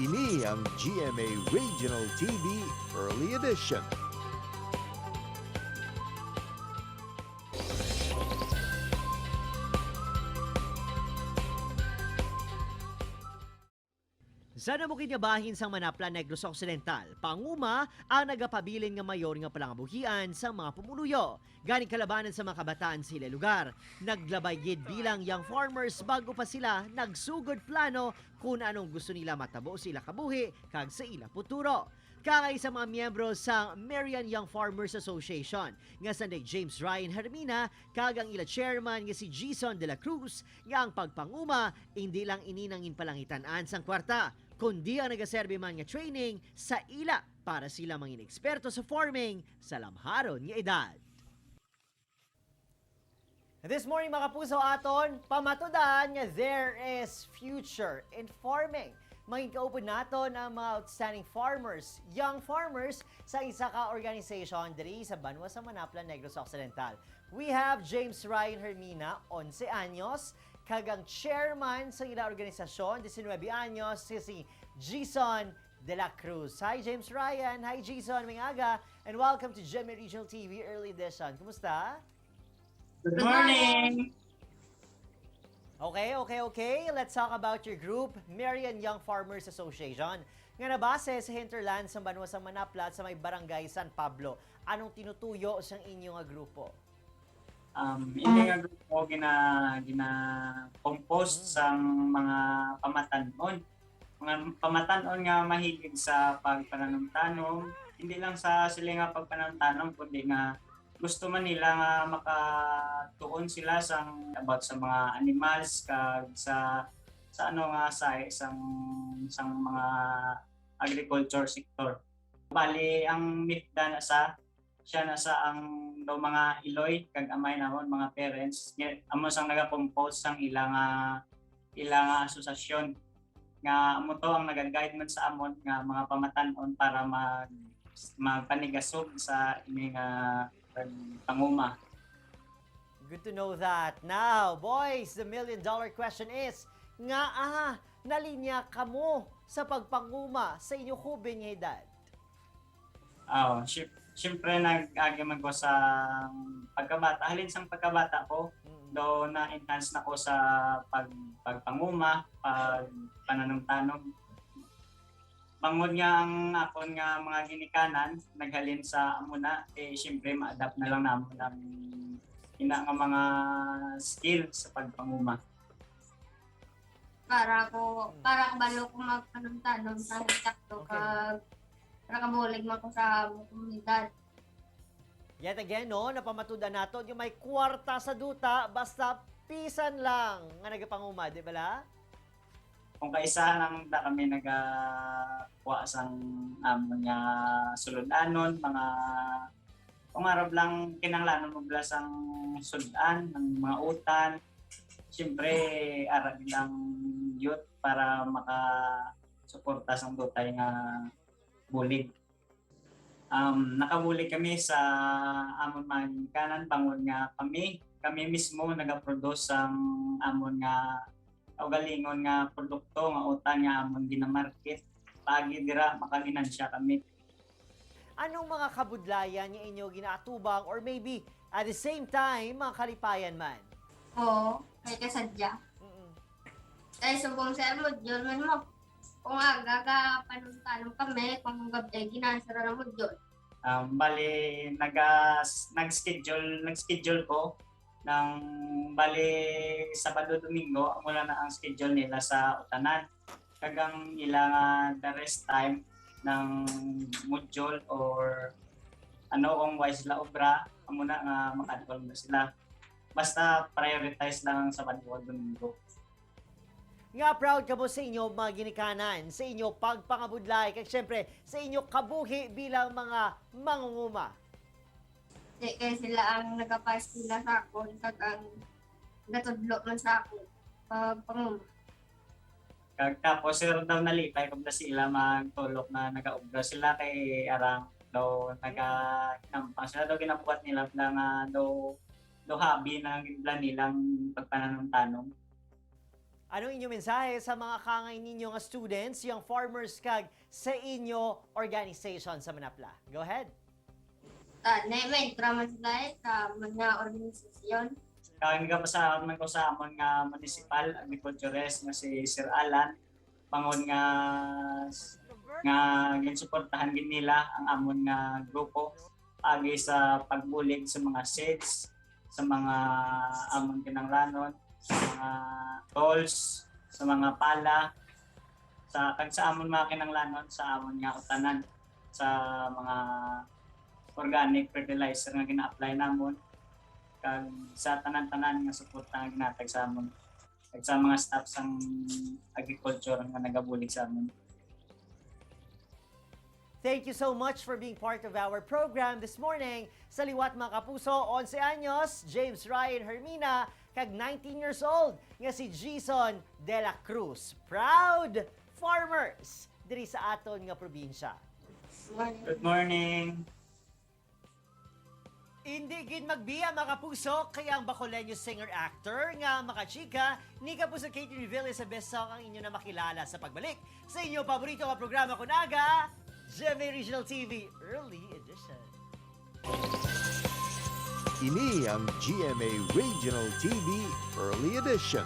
Ini ang GMA Regional TV Early Edition. Sa nabukid nga bahin sang Manapla, Negros Occidental, panguma ang nagapabilin nga mayor nga palangabuhian sa mga pumuluyo. Ganing kalabanan sa mga kabataan sila lugar. Naglabay gid bilang young farmers bago pa sila nagsugod plano kung anong gusto nila matabo sila kabuhi kag sa ila puturo. Kakay sa mga miyembro sa Marian Young Farmers Association nga sanday James Ryan Hermina kag ang ila chairman nga si Jason de la Cruz nga ang pagpanguma hindi lang ininangin palangitan-an sang kwarta kundi ang nagaserbe man nga training sa ila para sila mangin eksperto sa farming sa lamharon nga edad. This morning, mga kapuso, aton pamatudan nga there is future in farming. Maging kaupod naton ang mga outstanding farmers, young farmers sa isa ka organization diri sa Banwa sa Manapla, Negros Occidental. We have James Ryan Hermina, 11 anyos, kag ang chairman sa ila organisasyon, 19 anyos, si Jason De La Cruz. Hi, James Ryan. Hi, Jason. May aga. And welcome to GMA Regional TV Early Edition. Kumusta? Good morning! Okay. Let's talk about your group, Marian Young Farmers Association, nga nabase sa hinterland sa Banwa sa Manapla at sa may barangay San Pablo. Anong tinutuyo sa inyong nga grupo? Ini nga grupo gina compose sang mga pamatanon. Mga pamatanon nga mahilig sa pagpananom-tanom, hindi lang sa sila nga pagpananom-tanom kundi nga gusto man nila nga makatuon sila sang about sa mga animals kag sa ano nga sa isang sang mga agriculture sector. Bali ang MIFDA na sa siya na sa ang daw mga iloy kag amay namon mga parents amo sang naga-compose sang ila nga asosasyon nga amo to ang naga-guide man sa amon nga mga pamatan-on para magpanigasog sa ini nga panguma. Good to know that. Now, boys, the million dollar question is, nga aha, nalinya kamo sa pagpanguma sa inyong hubeng nga edad? Oh, syempre nag-agi man ko sa pagkabata, halin sang pagkabata ko do na-enhance na ko sa pagpanguma, pag pananom-tanom. Bangod nga ang akon nga mga ginikanan naghalin sa amuna, eh syempre ma-adapt na lang namon ang ina nga mga skill sa pagpanguma. Para kabalo ko magpanong-tanong sa sakto kag para kabulig man ko sa among komunidad. Yet again, no, napamatudan nato yung may kwarta sa duta, basta pisan lang nga nagapanguma, di ba la? Kung kaisa lang da kami nagakuha sang amon nga sulod-anon, mga kung arab lang kinanglanon mo bala sang sudan ng mga utan. Siyempre ara bilang youth para maka suporta sang dutay nga bulig. Nakabulig kami sa amon mga kanan bangon nga kami kami mismo nagaproduce ang amon nga kaugalingon nga produkto nga utan nga amon ginamarket pagi dira makaginansya kami. Anong mga kabudlayan nga inyo ginaatubang or maybe at the same time, mga kalipayan man? Oo, kay kasadya. Kay subong sa module man mo. Kung aga ka panong-tanong kami, kung gabi ginansara na module. Bali nag-schedule ko ng bali Sabado Domingo amo na ang schedule nila sa utanan kag ang ila nga the rest time ng module or ano kung wise sila obra amo na nga makadol na sila basta prioritize lang ang Sabado ug Domingo. Nga proud ka mo sa inyo mga ginikanan, sa inyo pagpangabudlay, kag syempre sa inyo kabuhi bilang mga mangunguma. Di kay sila ang nagapaskila sa akon kag ang natudlo man sa akon pagpanguma. Kag tapos sir daw nalipay kung na sila magtulok na nagaobra sila kay arang daw naga kinampang sila daw ginabuhat nila na nga daw daw hobby na gibla nilang pagpananom-tanom. Anong inyong mensahe sa mga kangay ninyo nga students, yung farmers kag sa inyo organization sa Manapla? Go ahead. Ta, na-entra man sila eh, sa mga organisasyon. Kag nga pasalamat man ko sa amon nga municipal agriculturist nga si Sir Alan pangon nga nga ginsuportahan gid nila ang amon nga grupo agi sa pagbulig sa mga seeds, sa mga amon kinanglanon, sa mga tools, sa mga pala, sa kag sa amon mga kinanglanon, sa amon nga utanan, sa mga organic fertilizer nga gina-apply namon, kag sa tanan-tanan nga suporta nga ginatag sa amon kag sa mga staff sang agriculture nga nagabulig sa amon. Thank you so much for being part of our program this morning. Sa liwat, mga kapuso, 11 anyos, James Ryan Hermina, kag 19 years old, nga si Jason De La Cruz. Proud farmers diri sa aton nga probinsya. Morning. Good morning. Hindi gid magbiya, mga kapuso, kaya ang Bacoleño singer-actor nga makachika ni Kapuso Katie Revilla sa best song ang inyo na makilala sa pagbalik sa inyo paborito nga programa kunaga, GMA Regional TV Early Edition. Ini ang GMA Regional TV Early Edition.